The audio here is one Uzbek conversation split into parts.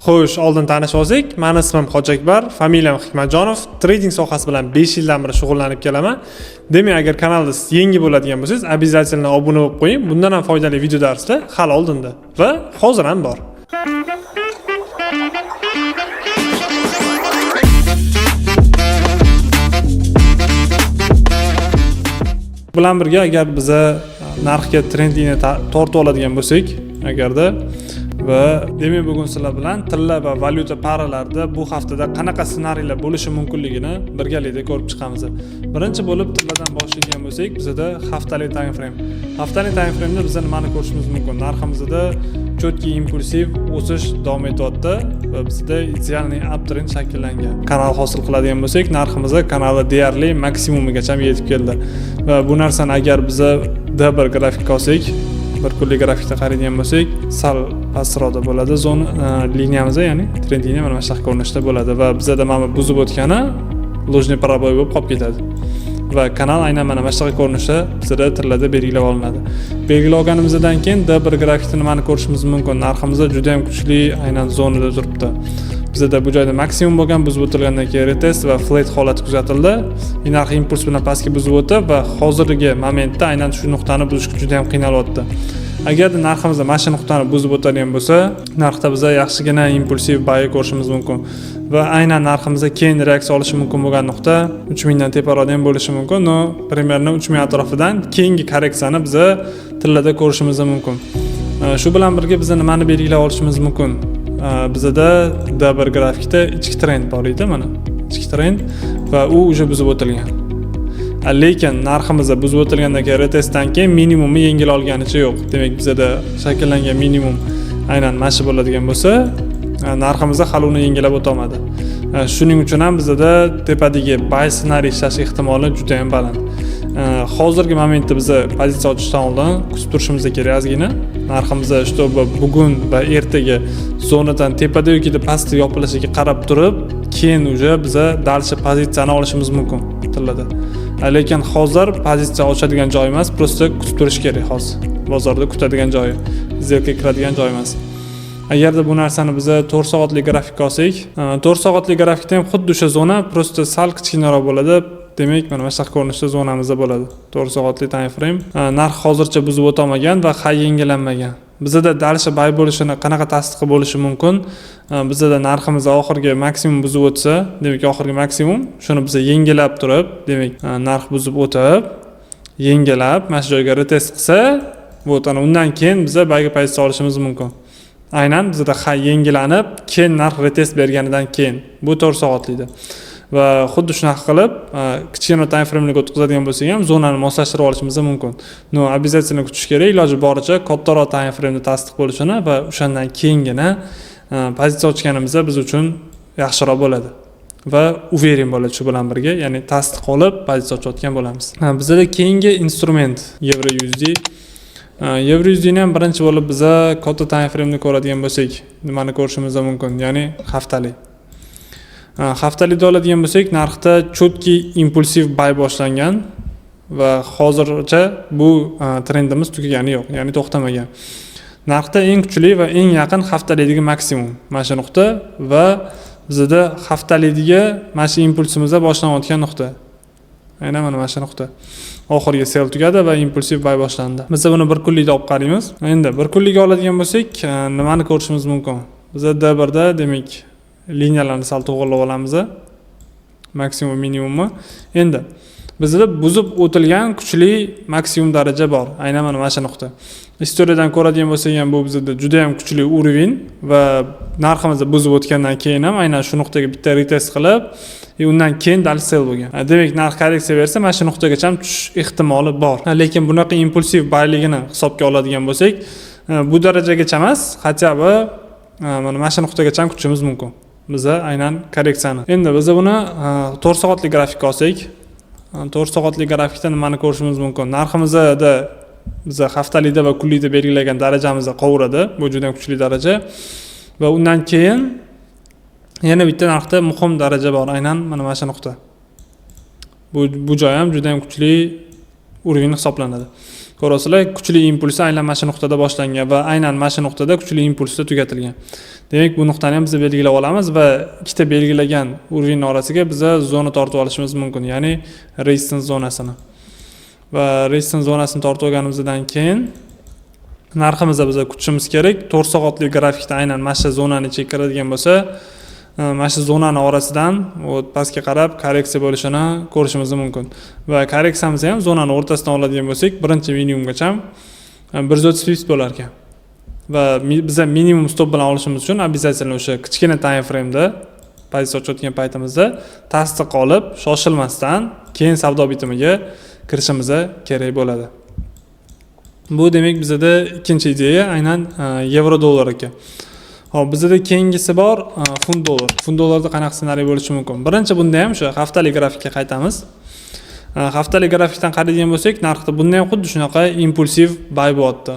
Xo'sh, oldin tanishib olsak, mani ismim Hojiakbar, familiyam Hikmatjonov, trading sohasi bilan 5 yildan beri shug'ullanib kelaman. Demak, agar kanalda siz yangi bo'ladigan bo'lsangiz, обязательно obuna bo'lib qo'ying. Bundan ham foydali video darslar hali oldinda va hozir ham bor. Bilan birga agar biza narxga trendingni tortib oladigan bo'lsak, agarda va demak bugun sizlar bilan tilla va valyuta paralarida bu haftada qanaqa ssenariylar bo'lishi mumkinligini birgalikda ko'rib chiqamiz. Birinchi bo'lib tilladan boshlaydigan bo'lsak, bizada haftalik time frame. Haftalik time frame'da biz nimani ko'rishimiz mumkin? Narximizda четкий impulsiv o'sish davom etyapti va bizda идеальный uptrend shakllangan. Kanal hosil qiladigan bo'lsak, narximiz kanali deyarli maksimumigacha yetib keldi. Va bu narsani agar biza D1 grafikka olsak, bir kunlik grafikda qaraydigan bo'lsak, sal pastroqda bo'ladi zona liniyamiz, ya'ni trend liniya mana shunaqa ko'rinishda bo'ladi va bizada mana bu buzib o'tgani ложный пробой bo'lib qolib ketadi. Va kanal aynan mana shunaqa ko'rinishda bizada tillada belgilab olinadi. Belgilab olganimizdan keyin D1 grafikda nimani ko'rishimiz mumkin? Narximiz juda ham kuchli aynan zonada turibdi. Bizada bu joyda maksimum bo'lgan, buzib o'tilgandan keyin retest va flat holati kuzatildi. Narx impuls bilan pastga buzib o'tib va hozirgi momentda aynan shu nuqtani buzishga juda ham qiynalyapti. Agarda narximiz mana shu nuqtani buzib o'tadigan bo'lsa, narxda biza yaxshigina impulsiv buy ko'rishimiz mumkin. Va aynan narximizda keyin reaksiya olishi mumkin bo'lgan nuqta 3000 dan teparoqda ham bo'lishi mumkin. Но, примерно 3000 atrofidan keyingi korreksiyani biza tillada ko'rishimiz mumkin. Shu bilan birga biza nimani belgilab olishimiz mumkin? Bizada D1 grafikda ichki trend bor edi, mana ichki trend va u уже buzib o'tilgan. Lekin narximiz buzib o'tilgandan keyin retestdan keyin minimumni yengil olganicha yo'q. Demak, bizada shakllangan minimum aynan mana shu bo'ladigan bo'lsa, narximiz hali uni yengilab o'tolmadi. Shuning uchun ham bizada tepadagi buy ssenariy ishlash ehtimoli juda ham baland. Hozirgi momentda biza pozitsiya ochishdan oldin kutib turishimiz kerak ozgina. Narximiz чтобы bugun va ertaga zonadan tepada yoki pastda yopilishiga qarab turib, keyin уже biza дальше pozitsiyani olishimiz mumkin tillada. Lekin hozir pozitsiya ochadigan joy emas, просто kutib turish kerak hozir. Bozorda kutadigan joyi, сделка kiradigan joy emas. Agarda bu narsani biza 4 soatlik grafikka olsak, 4 soatlik grafikda ham xuddi o'sha zona, просто sal kichkinaroq bo'ladi. Demak, mana shunaqa ko'rinishda zonamizda bo'ladi. 4 soatlik time frame. Narx hozircha buzib o'tolmagan va high yangilanmagan. Bizada дальше buy bo'lishini qanaqa tasdiqi bo'lishi mumkin? Bizada narximiz oxirgi maksimum buzib o'tsa, demak oxirgi maksimum, shuni biza yengilab turib, demak narx buzib o'tib, yengilab mana shu joyga retest qilsa, вот ana undan keyin biza buyga pozitsiya olishimiz mumkin. Aynan bizada high yangilanib, keyin narx retest berganidan keyin bu 4 soatlikda. Va xuddi shunaqa qilib, kichkina time frame'ga o'tkazadigan bo'lsak ham zonani moslashtirib olishimiz mumkin. Но, обязательно kutish kerak, iloji boricha kattaroq time frame'da tasdiq bo'lishini va o'shandan keyingina pozitsiya ochganimizda biz uchun yaxshiroq bo'ladi. Va уверен bo'ladi shu bilan birga, ya'ni tasdiq olib pozitsiya ochayotgan bo'lamiz. Bizada keyingi instrument Euro USD. Euro USDni ham birinchi bo'lib biza katta time frame'ni ko'radigan bo'lsak, nimani ko'rishimiz mumkin? Ya'ni haftalik. Haftalikda oladigan bo'lsak, narxda четкий impulsiv buy boshlangan va hozircha bu trendimiz tugagani yo'q, ya'ni to'xtamagan. Narxda eng kuchli va eng yaqin haftalikdagi maksimum mana shu nuqta va bizada haftalikdagi mana shu impulsimizda boshlanayotgan nuqta. Aynan mana shu nuqta. Oxirgi sell tugadi va impulsiv buy boshlandi. Biz buni bir kunlikda olib qaraymiz. Endi bir kunlikka oladigan bo'lsak, nimani ko'rishimiz mumkin? Biza D1 da demak liniyalarni sal to'g'irlab olamiz. Maksimum minimumni. Endi bizda buzib o'tilgan kuchli maksimum daraja bor. Aynan mana shu nuqta. Istoriyadan ko'radigan bo'lsak ham bu bizda juda ham kuchli уровень va narximizni buzib o'tgandan keyin ham aynan shu nuqtaga bitta retest qilib, undan keyin дальше sell bo'lgan. Demak, narx korreksiya bersa, mana shu nuqtagacha ham tushish ehtimoli bor. Lekin bunaqa impulsiv buyligini hisobga oladigan bo'lsak, bu darajagacha emas, хотя бы mana shu nuqtagacha ham kutishimiz mumkin. Biza aynan korreksiyani. Endi biz buni 4 soatlik grafikka olsak, 4 soatlik grafikda nimani ko'rishimiz mumkin? Narximizda biza haftalikda va kunlikda belgilagan darajamizda qovuradi. Bu juda ham kuchli daraja. Va undan keyin yana bitta narxda muhim daraja bor, aynan mana shu nuqta. Bu joy ham juda ham kuchli уровень hisoblanadi. Ko'rasizlar, kuchli impulsi aynan mana shu nuqtada boshlangan va aynan mana shu nuqtada kuchli impulsda tugatilgan. Demak, bu nuqtani ham biz belgilab olamiz va ikkita belgilagan уровень orasiga biza zona tortib olishimiz mumkin, ya'ni resistance zonasini. Va resistance zonasini tortib olganimizdan keyin narximizda biza kutishimiz kerak. 4 soatlik grafikda aynan mana shu zonani ichiga kiradigan bo'lsa, mana shu zonani orasidan вот pastga qarab korreksiya bo'lishini ko'rishimiz mumkin. Va korreksiyamizni ham zonani o'rtasidan oladigan bo'lsak, birinchi minimumgacha 130 pips bo'lar ekan. Va biza minimum stop bilan olishimiz uchun обязательно o'sha kichkina time frame'da pozitsiya ochayotgan paytimizda tasdiq olib, shoshilmasdan keyin savdo bitimiga kirishimiz kerak bo'ladi. Bu, demak, bizada ikkinchi ideya aynan yevro dollar ekan. Hop, bizada keyingisi bor, funt dollar. Funt dollarda qanaqa ssenariy bo'lishi mumkin? Birinchi bunda ham o'sha haftalik grafikka qaytamiz. Haftalik grafikdan qaraydigan bo'lsak, narxda bunda ham xuddi shunaqa impulsiv buy bo'lyapti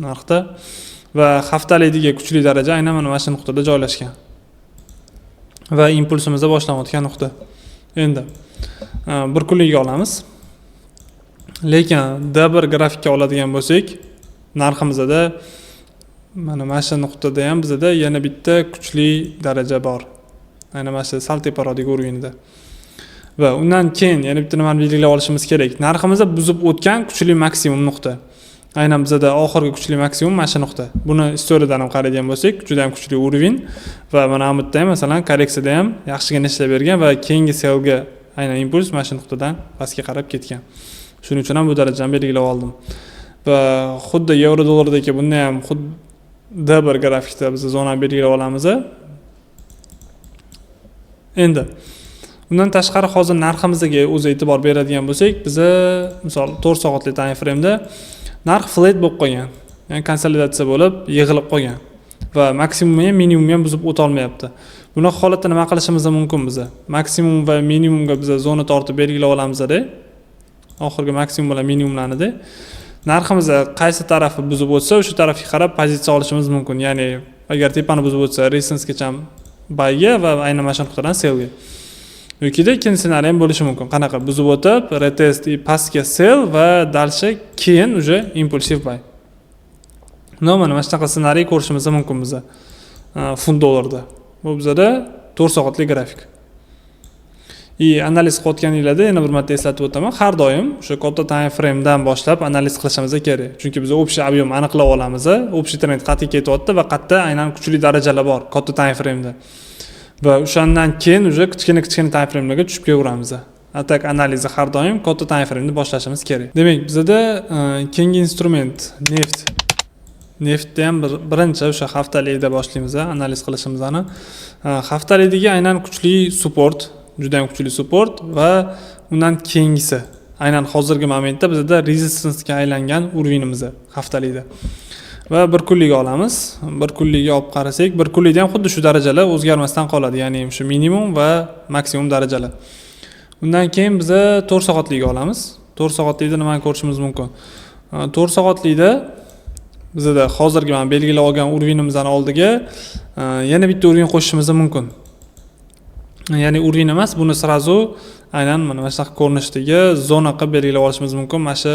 narxda va haftalikdagi kuchli daraja aynan mana shu nuqtada joylashgan va impulsimiz boshlanayotgan nuqta. Endi bir kunlikka olamiz. Lekin D1 grafikka oladigan bo'lsak, narximizda mana shu nuqtada ham bizada yana bitta kuchli daraja bor. Aynan mana shu sal teparoqdagi уровень da. Va undan keyin yana bitta nimani belgilab olishimiz kerak. Narximizni buzib o'tgan kuchli maksimum nuqta. Aynan bizada oxirgi kuchli maksimum mana shu nuqta. Buni istoriyadan ham qaraydigan bo'lsak, juda ham kuchli уровень va mana bu yerda ham, masalan, korreksiyada ham yaxshigina ishlab bergan va keyingi sellga aynan impuls mana shu nuqtadan pastga qarab ketgan. Shuning uchun ham bu darajani belgilab oldim. Va xuddi yevro dollardagi bunda ham xuddi bir grafikda biz zonani belgilab olamiz. Endi undan tashqari hozir narximizga o'zi e'tibor beradigan bo'lsak, biza, misol, 4 soatlik time frame'da narx flat bo'lib qolgan, ya'ni konsolidatsiya bo'lib, yig'ilib qolgan va maksimumni ham, minimumni ham buzib o'tolmayapti. Bunaqa holatda nima qilishimiz mumkin biza? Maksimum va minimumga biza zona tortib belgilab olamizda, oxirgi maksimum bilan minimumlarnida narximiz qaysi tarafi buzib o'tsa, o'sha tarafga qarab pozitsiya olishimiz mumkin. Ya'ni agar tepani buzib o'tsa, resistancagacha buyga va aynan mana shu nuqtadan sellga. Yokida ikkinchi ssenariy ham bo'lishi mumkin. Qanaqa? Buzib o'tib, retest и pastga sell va дальше keyin уже impulsiv buy. Но mana shunaqa ssenariy ko'rishimiz mumkin biza funt dollarda. Bu bizada 4 soatlik grafik. И analiz qilayotganinglarda yana bir marta eslatib o'taman, har doim o'sha katta time framedan boshlab analiz qilishimiz kerak. Chunki biz общий объем aniqlab olamiz, общий trend qayerga ketyapti va qayerda aynan kuchli darajalar bor katta time frameda. Va o'shandan keyin уже kichkina kichkina time framelarga tushib kelaveramiz. А так analizni har doim katta time frame'ni boshlashimiz kerak. Demak, bizada keyingi instrument neft. Neftni ham birinchi o'sha haftalikda boshlaymiz analiz qilishimizni. Haftalikdagi aynan kuchli support, juda ham kuchli support va undan keyingisi aynan hozirgi momentda bizada resistancega aylangan уровень imiz haftalikda. Va bir kunlik olamiz. Bir kunlikka olib qarasak, bir kunlikda ham xuddi shu darajalar o'zgarmasdan qoladi, ya'ni shu minimum va maksimum darajalar. Undan keyin biza 4 soatlikka olamiz. 4 soatlikda nimani ko'rishimiz mumkin? 4 soatlikda bizada hozirgi mana belgilab olgan уровень imizni oldiga yana bitta уровень qo'shishimiz mumkin. Ya'ni уровень emas, buni сразу aynan mana shunaqa ko'rinishdagi zona qilib belgilab olishimiz mumkin mana shu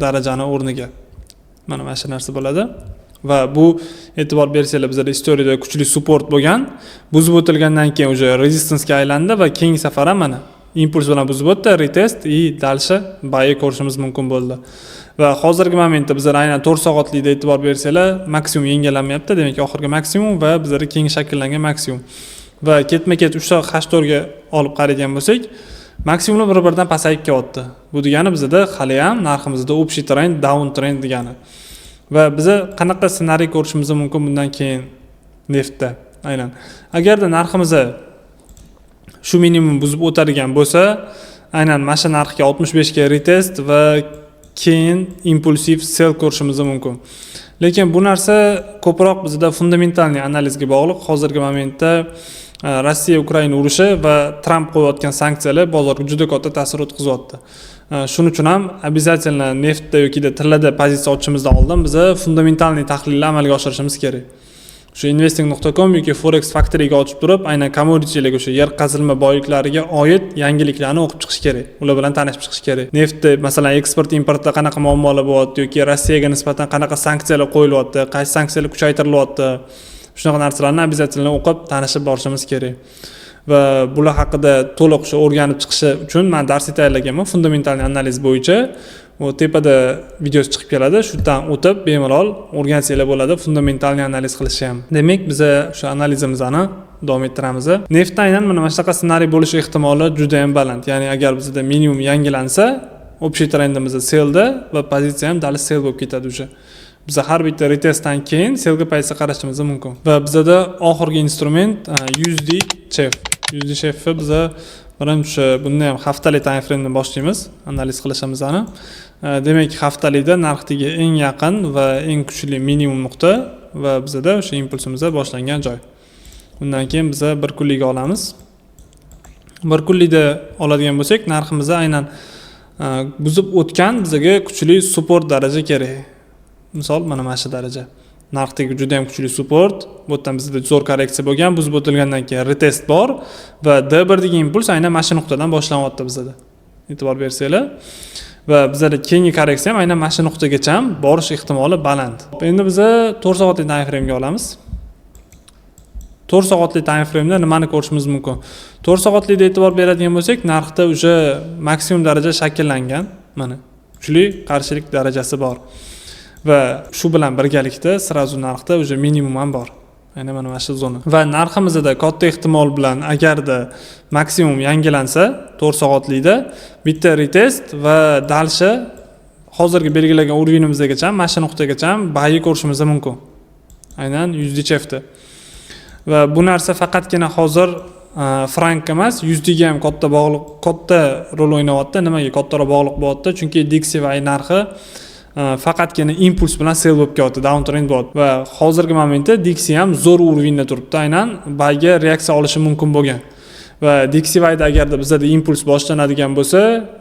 darajani o'rniga. Mana shu narsa bo'ladi. Va bu, e'tibor bersanglar, bizada istoriyada kuchli support bo'lgan, buzib o'tilgandan keyin уже resistancega aylandi va keyingi safar ham mana impuls bilan buzib o'tdi, retest и дальше buy ko'rishimiz mumkin bo'ldi. Va hozirgi momentda bizlar aynan 4 soatlikda, e'tibor bersanglar, maksimum yangilanmayapti. Demak, oxirgi maksimum va bizlarda keyingi shakllangan maksimum. Va ketma ket 3 H4 ga olib qaraydigan bo'lsak, maksimumlar bir biridan pasayib kelyapti. Bu degani bizada haliyam narximizda общий trend down trend degani. Va biza qanaqa ssenariy ko'rishimiz mumkin bundan keyin neftda aynan? Agarda narximiz shu minimum buzib o'tadigan bo'lsa, aynan mana shu narxga, 65 ga retest va keyin impulsiv sell ko'rishimiz mumkin. Lekin bu narsa ko'proq bizda фундаментальный analizga bog'liq. Hozirgi momentda Rossiya Ukraina urushi va Tramp qo'yayotgan sanksiyalar bozorga juda katta ta'sir o'tkazyapti. Shuning uchun ham обязательно neftda yoki tillada pozitsiya ochishimizdan oldin biza фундаментальный tahlilni amalga oshirishimiz kerak. O'sha investing.com yoki Forex Factoryga ochib turib, aynan commoditylarga, o'sha yer qazilma boyliklariga oid yangiliklarni o'qib chiqish kerak, ular bilan tanishib chiqish kerak. Neftni, masalan, eksport importda qanaqa muammolar bo'lyapti yoki Rossiyaga nisbatan qanaqa sanksiyalar qo'yilyapti, qaysi sanksiyalar kuchaytirilyapti, shunaqa narsalarni обязательно o'qib, tanishib borishimiz kerak. Va bular haqida to'liq o'sha o'rganib chiqishi uchun man darslik tayyorlaganman фундаментальный анализ bo'yicha. U tepada videosi chiqib keladi, shu yerdan o'tib, bemalol o'rgansanglar bo'ladi фундаментальный анализ qilishni ham. Demak, biza o'sha analizimizni davom ettiramiz. Neftda aynan mana shunaqa ssenariy bo'lishi ehtimoli juda yam baland, ya'ni agar bizda minimum yangilansa, общий trendimiz sellda va pozitsiya ham dali sell bo'lib ketadi. Уже biza har bitta retestdan keyin sellga pozitsiya qarashimiz mumkin. Va bizada oxirgi instrument USD CHF. USD CHFni biza birinchi, bunda ham haftalik time framedan boshlaymiz analiz qilishimizni. Demak, haftalikda narxdagi eng yaqin va eng kuchli minimum nuqta va bizada o'sha impulsimiz boshlangan joy. Undan keyin biza bir kunlikka olamiz. Bir kunlikda oladigan bo'lsak, narximiz aynan buzib o'tgan bizaga kuchli support daraja kerak. Misol, mana shu daraja narxdagi juda yam kuchli support. Bu yerdan bizda zo'r korreksiya bo'lgan, buzib o'tilgandan keyin retest bor va D1 dagi impuls aynan mana shu nuqtadan boshlanyapti bizada, e'tibor bersanglar. Va bizada keyingi korreksiya ham aynan mana shu nuqtagacha ham borish ehtimoli baland. Endi biza 4 soatlik time framega olamiz. 4 soatlik time frameda nimani ko'rishimiz mumkin? 4 soatlikda e'tibor beradigan bo'lsak, narxda уже maksimum daraja shakllangan, mana kuchli qarshilik darajasi bor va shu bilan birgalikda сразу narxda уже minimum ham bor, aynan mana shu zona. Va narximizda katta ehtimol bilan, agarda maksimum yangilansa, 4 soatlikda bitta retest va дальше hozirgi belgilagan уровень imizgacha, mana shu nuqtagacha buy ko'rishimiz mumkin aynan USD CHFda. Va bu narsa faqatgina hozir frank emas, USDga ham katta bog'liq, katta rol o'ynayapti. Nimaga kattaroq bog'liq bo'lyapti? Chunki DXY narxi faqatgina impuls bilan sell bo'lib kelyapti, down trend bo'lyapti va hozirgi momentda DXY ham zo'r уровень da turibdi, aynan buyga reaksiya olishi mumkin bo'lgan. Va DXYda agarda bizada impuls boshlanadigan bo'lsa,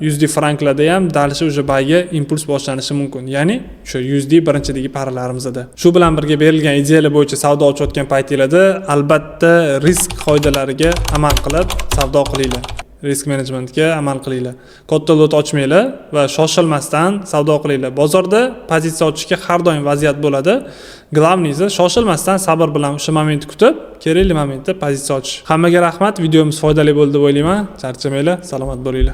USD franklarda ham дальше уже buyga impuls boshlanishi mumkin, ya'ni o'sha USD birinchidagi paralarimizda. Shu bilan birga, berilgan ideyalar bo'yicha savdo ochayotgan paytinglarda albatta risk qoidalariga amal qilib savdo qilinglar, risk menejmentga amal qilinglar, katta lot ochmanglar va shoshilmasdan savdo qilinglar. Bozorda pozitsiya ochishga har doim vaziyat bo'ladi. Главный si, shoshilmasdan, sabr bilan o'sha momentni kutib, kerakli momentda pozitsiya ochish. Hammaga rahmat, videomiz foydali bo'ldi deb o'ylayman. Charchamanglar, salomat bo'linglar.